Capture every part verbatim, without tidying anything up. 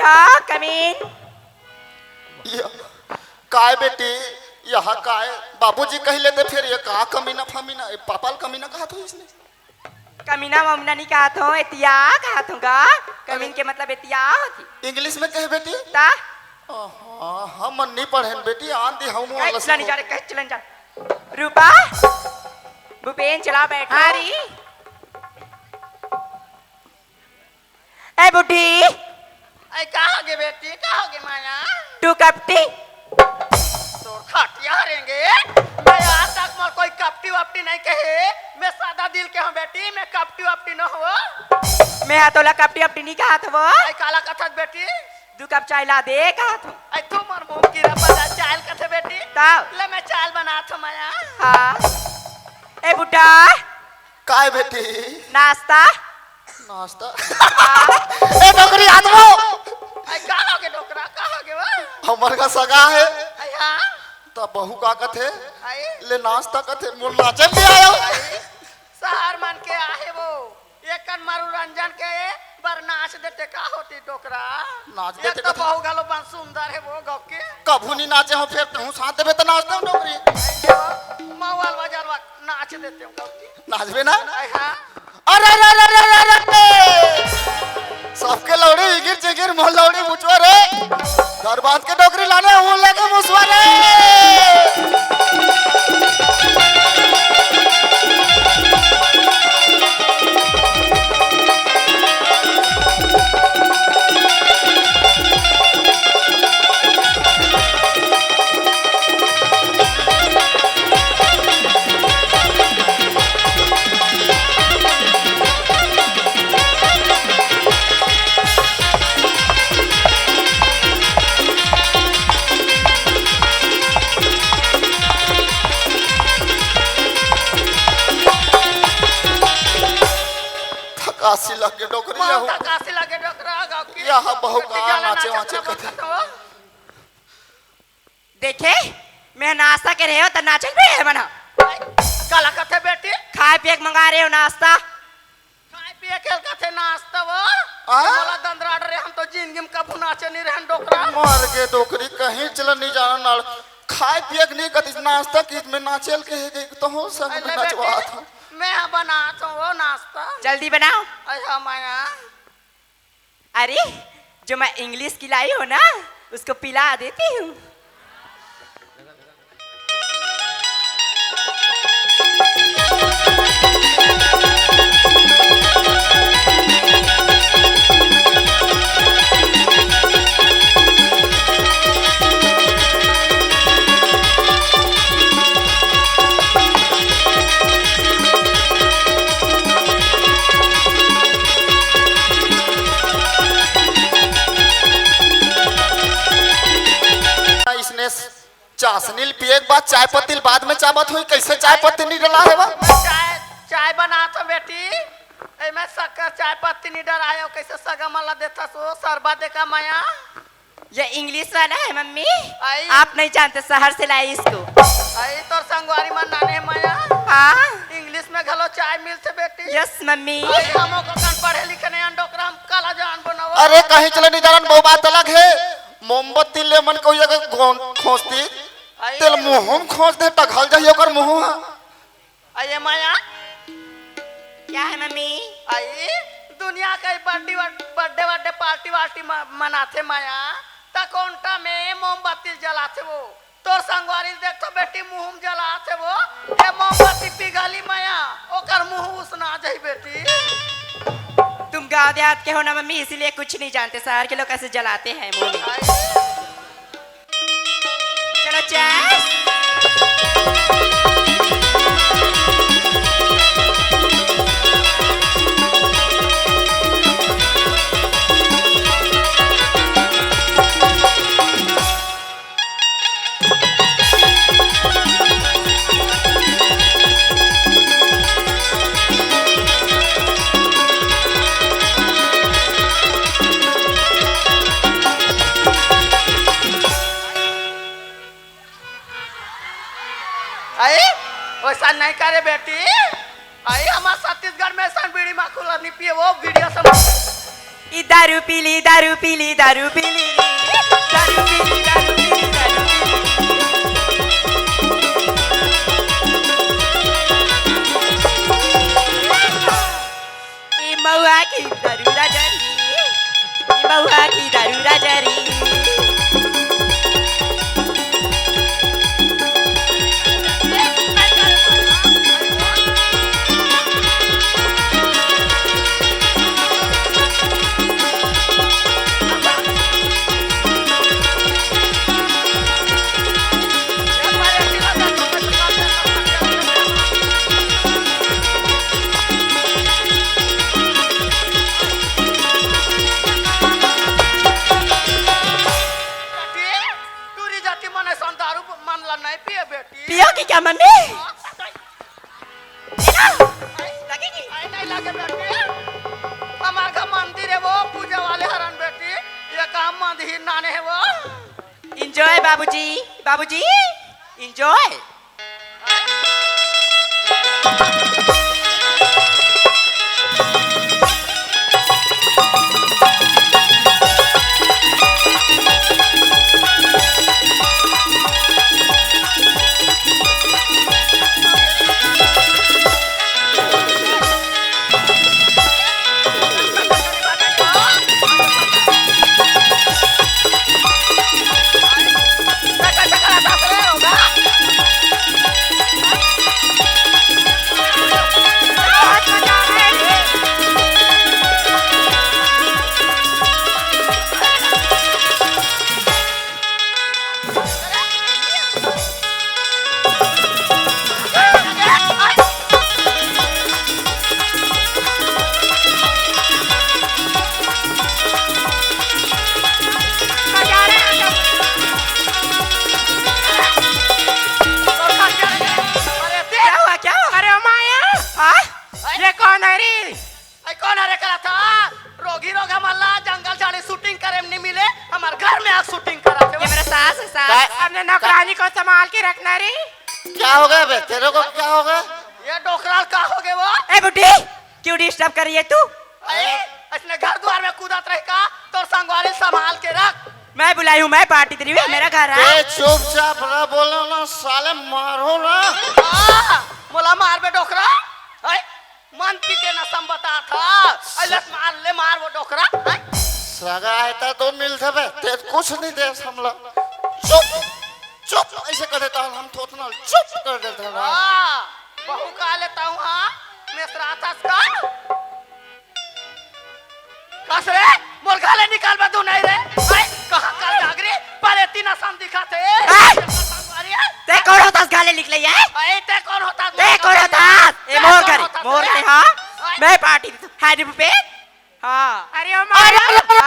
आ, come in। ये काय बेटी, यहाँ काय? बाबूजी कहि लेते, फेर ये का कमीना फमीना, ये पापा ल कमीना कहत होइस ने? कमीना ममीना नहीं कहत हों, एतिया कहत हों गा। कमीन अरे। के मतलब एतिया होथे। English में कहे बेटी? ता? अहा, हमन नहीं पढ़ेन बेटी, आन दे हम ए, वाला चलन जा सीखो। रे, कहे चलन जा। रूपा, भूपेन चला बैठा। हाँ री। ए बुड्ढी। ए, का होगे बेटी, का होगे माया? Two cup tea। तोर खटिया रेंगे। मैं आज तक मोर कोई कपटी वपटी नहीं कहे। मैं सादा दिल के हूँ बेटी, मैं कपटी वपटी न हो। मैं हा तोला कपटी वपटी नहीं कहत हवो। ए, काला कथस बेटी? दू कप चाय ला दे कहत हूँ। ए, तू मोर मुंह कीरा बजा चाय ल कथे बेटी? तब? ले मैं चाय ल बनात हूँ माया। हाँ। ए बुड्ढा। काय बेटी? नाश्ता। नाश्ता? ए डोकरी आदमो। ए, का होगे डोकरा, का होगे वो? हमर का सगा हे। ए, हाँ। त बहू का कथे? ए। ले नाश्ता कथे, मोर नाचे भी आयो। ए, शहर मन के आहे वो। एकन मारू रंजन के बर नाच देते का होती डोकरा? नाच एक देते तो कथे। बहू घलो बन सुंदर हे वो गौ के। कभू नहीं नाचे हो, फेर तहूँ साथ देबे त नाचते हो डोकरी। मवाल बाजार वा नाच देते हो गौ के। नाचबे ना? ए, हाँ। अरे, अरे, अरे, अरे, अरे, अरे! सबके लौड़ी इगिर चिगिर, मोर लौड़ी मुचवा रे। घर बांध के डोकरी लाने, हूँ लेके मुसवा रे। थकासी लगे डोकरी मौका हो। काशी लगे डोकरा गाँव के। यहाँ बहू का जाना नाचे नाचे वाचे सब कथे। खत्म हो। देखे, मैं नाश्ता करे हो त नाचल भी है मना। काला कथे बेटी? खाए पिए के मंगा रहे हो नाश्ता। खाए पिए के कथे नाश्ता वो? आ? मोला दंदराड रे, हम तो जिंदगी में कभू नाचे नहीं रहन डोकरा। मर गे डोकरी, कहीं चलन नहीं जाना नाल। खाए पिए के नहीं कतिस, नाश्ता की में नाचेल के है कि तो हो संग अरे में बेटी, नचवात हो। मैं हा बनात हूँ वो नाश्ता। जल्दी बनाओ। अरे हाँ माया। अरे, जो मैं English खिलाई हूँ ना, उसको पिला देती हूँ। इसने चासनी ल पिए के बाद चाय पत्ती ल बाद में चाबत होई, कैसे चाय पत्ती नहीं डला है बा? चाय, चाय बनात हो बेटी, एमे शक्कर चाय पत्ती नहीं डलाए हो, कैसे सगा मन ला देथस वो, सरबा देखा माया। ये English वाला है मम्मी। आई। आप नहीं जानते, शहर से लाई इसको। आई तोर संगवारी मन नाने है माया। हाँ। English में घलो चाय मिलथे बेटी। Yes mummy. आई हमो को कन पढ़े लिखे नहीं अंडोकराम काला जान बनाओ। अरे कहीं चले नहीं जानन, वो बात अलग है। मोमबत्ती ले मन को ये कौन खोजती? आई। तेल मुंह में खोज दे, टघल जाही ओकर मुंह। अये माया। क्या है मम्मी? आई, दुनिया के बर्थडे, बर्थडे, बर्थडे पार्टी वार्टी म-, मनाथे माया, त कोंटा में मोमबत्ती जलाथे वो। तोर संगवारी देख तो बेटी मुंह में जलाथे वो, ए मोमबत्ती पिघली माया, ओकर मुंह उसना जाही बेटी। तुम गांव देहात के हो ना मम्मी, इसीलिए कुछ नहीं जानते, शहर के लोग कैसे जलाते हैं मुंह में। आई। चलो, चल। आई, वैसा नहीं करे बेटी। आई, हमार छत्तीसगढ़ में ऐसा बीड़ी माखुला नहीं पिए, वो बीड़िया समझ। ई दारू पीली, दारू पीली, दारू पीली रे। दारू पीली, दारू पीली, दारू पीली। ई महुआ की दारू राजा रे। ई महुआ की दारू राजा रे। टूरी जाति मन अइसन दारू मन ला नहीं पिए बेटी। पियो कि क्या मम्मी? हाँ, लगे कि? अरे नहीं लगे बेटी। हमार घर मंदिर है वो, पूजा वाले हरन बेटी। ये काम मंदिर नाने है वो। Enjoy बाबूजी, बाबूजी, enjoy। क्या हुआ, क्या हुआ? अरे ओ माया, हाँ? ये कौन है रे? अरे कौन है रे करा था? रोगी रोगा मल्ला, जंगल झाड़ी shooting करे में नहीं मिले, हमार घर में आके shooting करा थे। ये मेरा सास है, सास। का-, अपने नौकरानी को संभाल के रखना रे। क्या हो गया बे? तेरे को क्या हो गया? ये डोकराल का हो गए वो? ए बुड्ढी, क्यों disturb कर रही है तू? अरे, इसने घर द्वार में कूदत रहे का? तोर संगवारी संभाल के रख। मैं बुलाई हूँ, मैं party दे रही हूँ, मेरा घर है। ए, चुपचाप रह, बोलो ना साले, मारो ना। हाँ, मोला मार बे डोकरा। अरे, मन पी के नशा में बता था। अरे, लत मार ले, मार वो डोकरा। अरे। सगा है ता तो मिल जबे, ते कुछ नहीं दे हमला। चुप। चुप, ऐसे कर देता हूँ, हम थोथना चुप कर देता हूँ। हाँ, बहू का लेता हूँ, हाँ, मेसरा था इसका। कस रे, मोर गाले निकाल बे तू नहीं रे। भाई, कहाँ कर जागरी? पर इतना सम दिखा थे। ए! अरे, ते कौन होता है गाले निकले ये? अरे, ते कौन होता है? ते कौन होता है? ए, मोर करे, मोर करे, हाँ? अरे। मैं party देता हूँ। हाय रे भूपेश। हाँ। अरे ओ अरे, माया। अरे, अरे, अरे,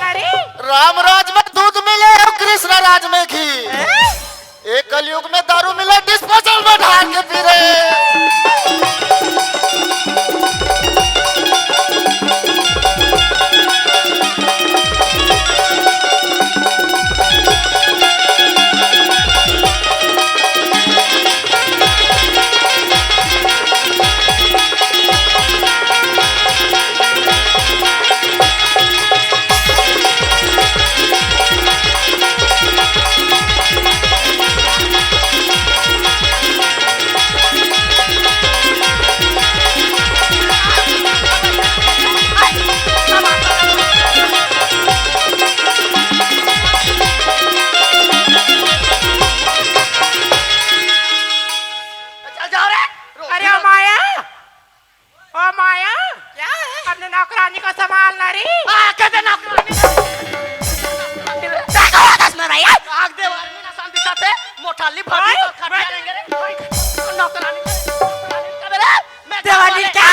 अरे। राम राज में दूध मिले और कृष्ण राज में घी। हैं? एक कलयुग में दारू मिले, disposal में ढाल के पी रहे। चल जाओ रे। अरे ओ माया, ओ माया, क्या है? अपने नौकरानी को संभालना रे। आ, कहते नौकरानी। देखो, दस में रही है। आग दे, वाली ना शांति साथे, मोठाली भाभी ओए, तो खटिया ओए। लेंगे रे। नौकरानी, नौकरानी का मेरा, मैं देवानी क्या?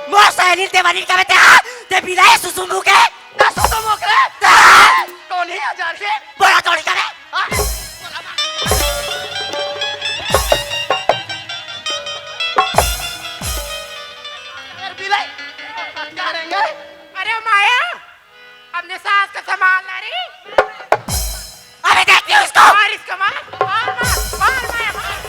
मोर सहेली देवानी का बेटा, ते बिलाई सुसुमू के। दस तो मोकरे। हाँ। कौन है हजार के? बड़ा दौड़ी करे। हाँ? अरे बिलाई, क्या रहेंगे? अरे माया, अपने सास का संभाल ना रे। अबे देखती हूँ इसको। मार इसको, मार, मार, मार, मार, माया, मार।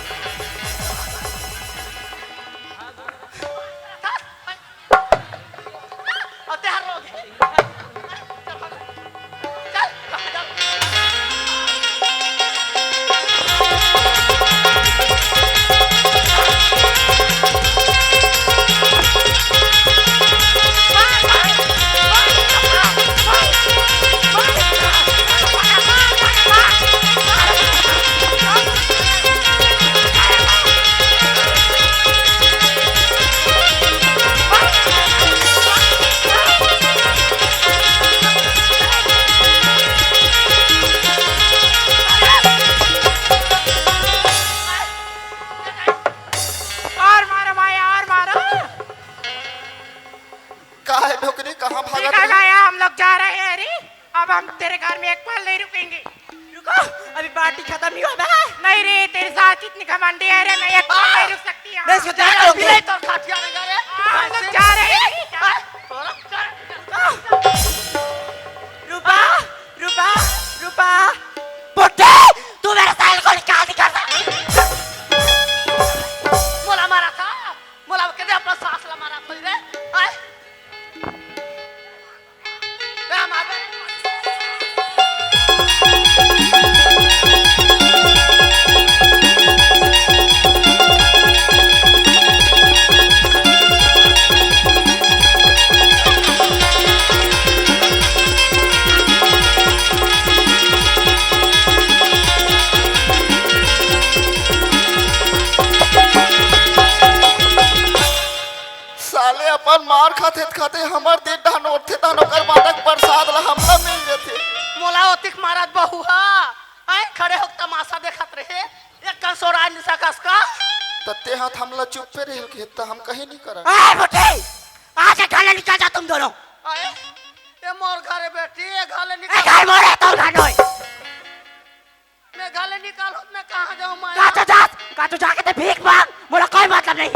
तेरे घर में एक पल नहीं रुकेंगे। रुको, अभी पार्टी खत्म नहीं हुआ है। नहीं रे, तेरे साथ कितनी घमंडी है रे, मैं एक पल नहीं रुक सकती यहाँ। मैं इसको देख लूंगी। नहीं तो खटिया में रे। हाँ, हम लोग जा रहे हैं। हाँ, थोड़ा चल। रूपा, रूपा, रूपा। बुड्ढे, तू मेरे साहिल को निकाल, निकाल। मोला मारा था, मोला के दे अपना सास ला मारा था रे। आए। साले अपन मार खाते खाते हमर दे डहन ओढ़थे तहन ओकर बाटक प्रसाद ला हमला मिल जथे। मोला ओतिक मारत बहु हा, आए खड़े होक तमाशा देखत रहे, एक कन सोराय नि सकस का? त ते हाथ हमला चुप्पे रहे के त हम कहीं नहीं करन। ए बुड्ढे, आज ये घर ले निकल जा तुम दोनों। आए, ये मोर घर है बेटी, ये घर ले ए निकल। घर मोरे तो घर नोय। मैं घर ले निकाल होत मैं कहाँ जाऊँ माया? का तो जा, का तो जाके ते भीख मांग, मोला कोई मतलब नहीं।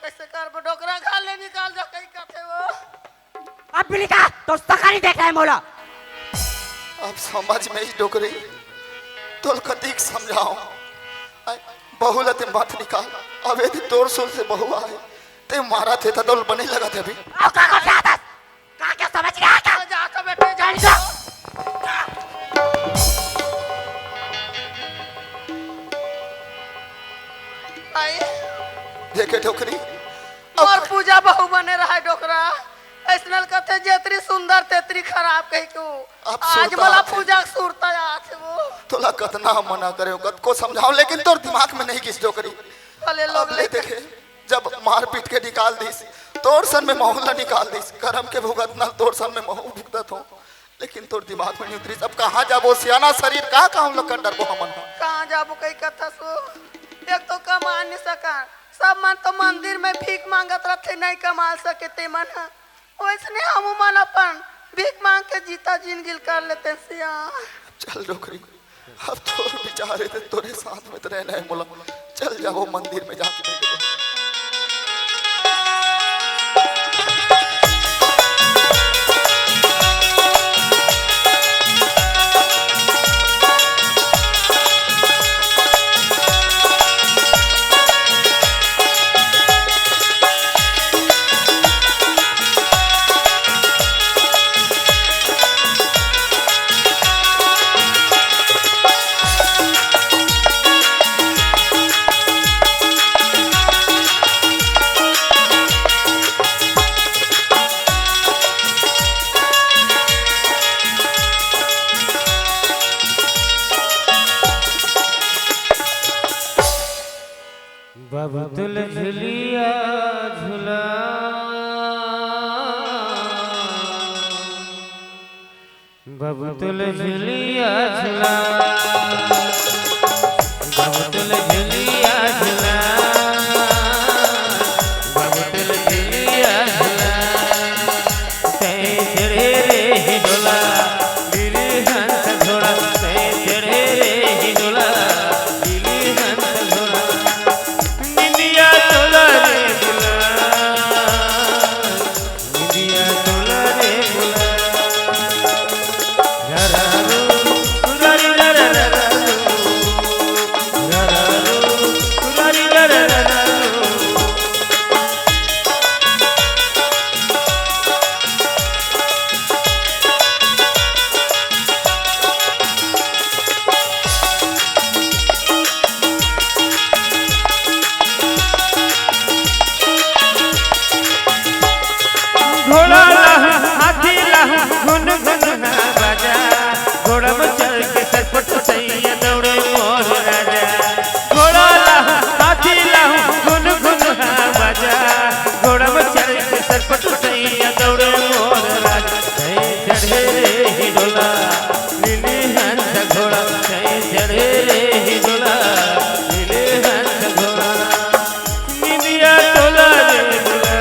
कैसे करबो डोकरा, घर ले निकाल जा कहीं कहते वो। अब भी निकाल, तो सका नहीं देख रहा है मोला। अब समझ में ही डोकरी, तोल कतिक समझाओ। आय, बहू ला ते मत निकाल, अब यदि तोर सुन से बहू आए, ते मारा थे त तोल बने लगा थे अभी। अब का कर रहा था? का क्या समझ रहा है क्या? जा तो बेटे, जा। चल जा। आई। देखे डोकरी, और अब पूजा बहू बने रहा है डोकरा। ऐसनल कथे जेतरी सुंदर तेतरी खराब कही क्यों? अब आज सुरता मला आथे। पूजा के सुरता आथे वो। तोला कतना मना करे, कतको समझाओ, लेकिन तोर दिमाग में नहीं घिस डोकरी। भले लोग अब ले लेके देखे, जब मार पीट के निकाल दिस, तोर सन में महू ला निकाल दिस, करम के भुगतना तोर सन में महू भुगतत हो, लेकिन तोर दिमाग में नहीं उतरिस। अब कहाँ जाबो सियाना शरीर, का कहूँ लकर डरबो हमन ह? कहाँ जाबो कई कथा सो, एक तो कमा नहीं सका, सब मन तो मंदिर में भीख मांगत रथे, नहीं कमा सके ते मन ह। वैसने हमू मन अपन भीख मांग के जीता जिंदगी कर लेते सिया। चल डोकरी, अब तोर विचार है, तोरे साथ में तो रहना है मोला। चल जाओ मंदिर में जाके बैठ जाओ। बाबू तुल झुलिया झुला, बाबू तुल झुलिया झुला, बाबू तुल झुलिया झुला, बाबू तुल झुलिया झुला। तैं चढ़े रे हिंडोला, लीली हंस घोड़ा। तैं चढ़े रे हिंडोला, लीली हंस घोड़ा। निंदिया तोला रे बुला, निंदिया तोला रे बुला। रा रा रू, रा री रा रा रा रा रू। रा रा रू, रा री रा रा रा रा रू। घोड़ा लाहू, हाथी लाहू, घुन घुन हा बाजा। घोड़ा में चढ़ के सरपट सैया दौड़े मोर राजा। घोड़ा लाहू, हाथी लाहू, घुन घुन हा बाजा। घोड़ा में चढ़ के सरपट सैया दौड़े मोर राजा। तैं चढ़े रे हिंडोला, लीली हंस घोड़ा। तैं चढ़े रे हिंडोला, लीली हंस घोड़ा। निंदिया तोला रे बुला,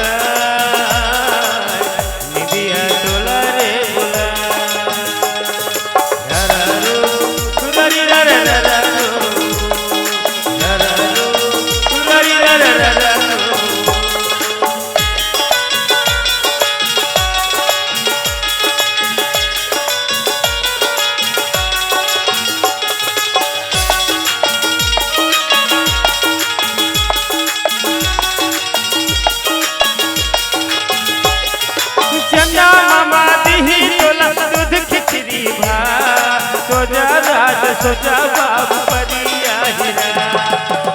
सोजा बाबू परिया हिरा,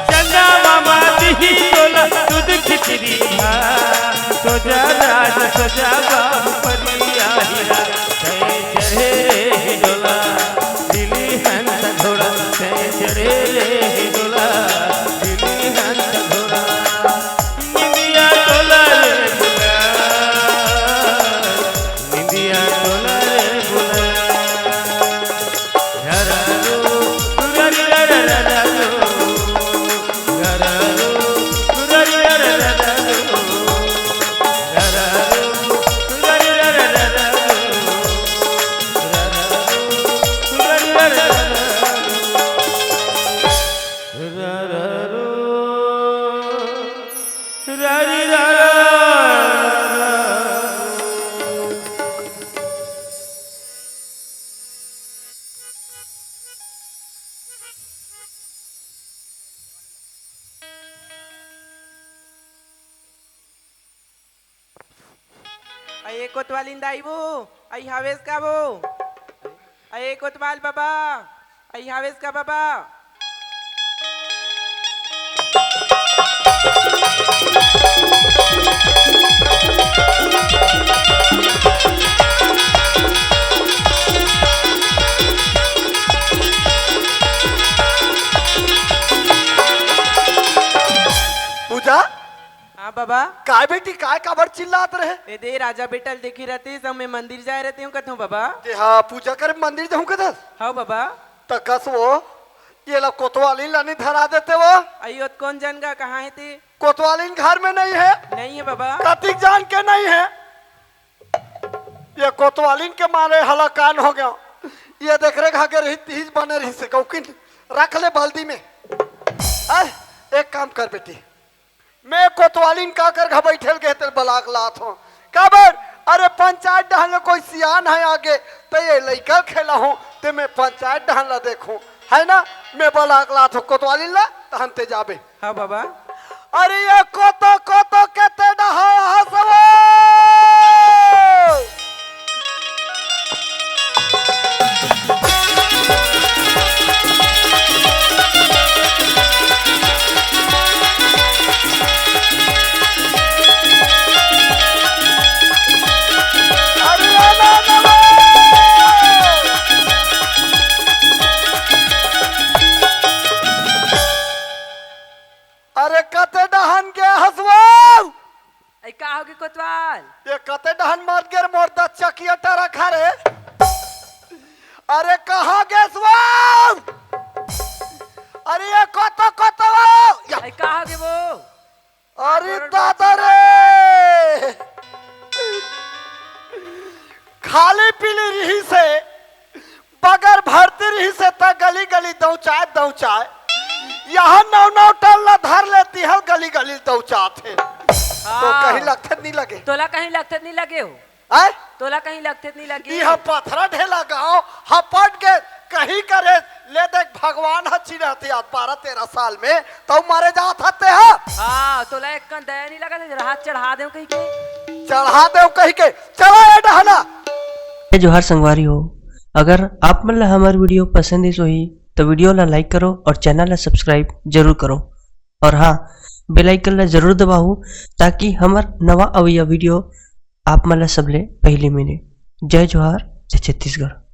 चंदा मामा दिही तोला दूध खिचड़ी भा। सोजा राज, सोजा बाबू परिया हिरा, तैं चढ़े ही डोला, दिली हंस घोड़ा, तैं चढ़े ही डोला, दिली हंस घोड़ा। निंदिया टोला रे बुला, निंदिया टोला रे बुला। अये कोतवालिन दाई वो, अई हावेस का वो? अये कोतवाल बाबा, अई हावेस का बाबा? पूजा? हाँ बाबा। काय बेटी, काय काबर चिल्लात रहे? ए दे राजा बेटा ल देखी रहती, संग में मंदिर जाए रहती हूँ कथों बाबा। ते हाँ, पूजा करे मंदिर जाहूँ कथस? हाँ बाबा। त कस वो, ये ला कोतवालिन ला नहीं धरा देते वो? अयो त कोन जन गा, कहाँ हे ते? कोतवालिन घर में नहीं हे। नहीं हे बाबा। कतिक जान के नहीं हे। ये कोतवालिन के मारे हलाकान हो गया। ये देख रे, घा के रही तीज बने रही से कौकिन रख ले बाल्टी में। आय, एक काम कर बेटी, मैं कोतवालिन का कर घा बैठल के तेल बलाक लात हूँ। काबर? अरे पंचायत डहन ले कोई सियान है आगे, त ये लइका खेला हूँ, ते मैं पंचायत डहन ला देखूँ, है ना? मैं बलाक लात हूँ कोतवालिन ला, तहन ते जाबे। हाँ बाबा। अरे ये कोतो कोतो के ते डहा हसवो। अरे ना, ना, ना। अरे कते डहन गे हसवो? अई का होगे कोतवाल? ये कते डहन मत गे रे मोर दस चकिया टरक हरे। अरे कहाँ गेस वो? अरे ये कोतो कोतो वो? या। अई का होगे वो? अरे दादा रे, खाली पीली रही से बगर भरती रही से त गली गली दौचाए दौचाए, यहाँ नौ नौ टन ला धर लेती है, गली गली दौचात हे। तो हाँ। कहीं लगथे नहीं लगे। तोला कहीं लगथे नहीं लगे हो। आय? तोला कहीं लगथे नहीं लगे। इहा पथरा ढेला गाँव हपट गे, कहीं करे ले देख भगवान ह चिन्हत आज बारह तेरह साल में तौ मरे जात हते हा। हाँ, तोला एक कन दया नहीं लगा, राहत चढ़ा देव कहीं के। चढ़ा देव कहीं के, चला ए डहना। जय जोहार संगवारी हो, अगर आप मन ला हमर video पसंद आइस होही, तो video ला like करो और channel ला subscribe जरूर करो। और हाँ, bell icon ला जरूर दबाहू, ताकि हमर नवा अवइया video आप मन ला सबले पहिली मिले। जय जोहार, जय छत्तीसगढ़।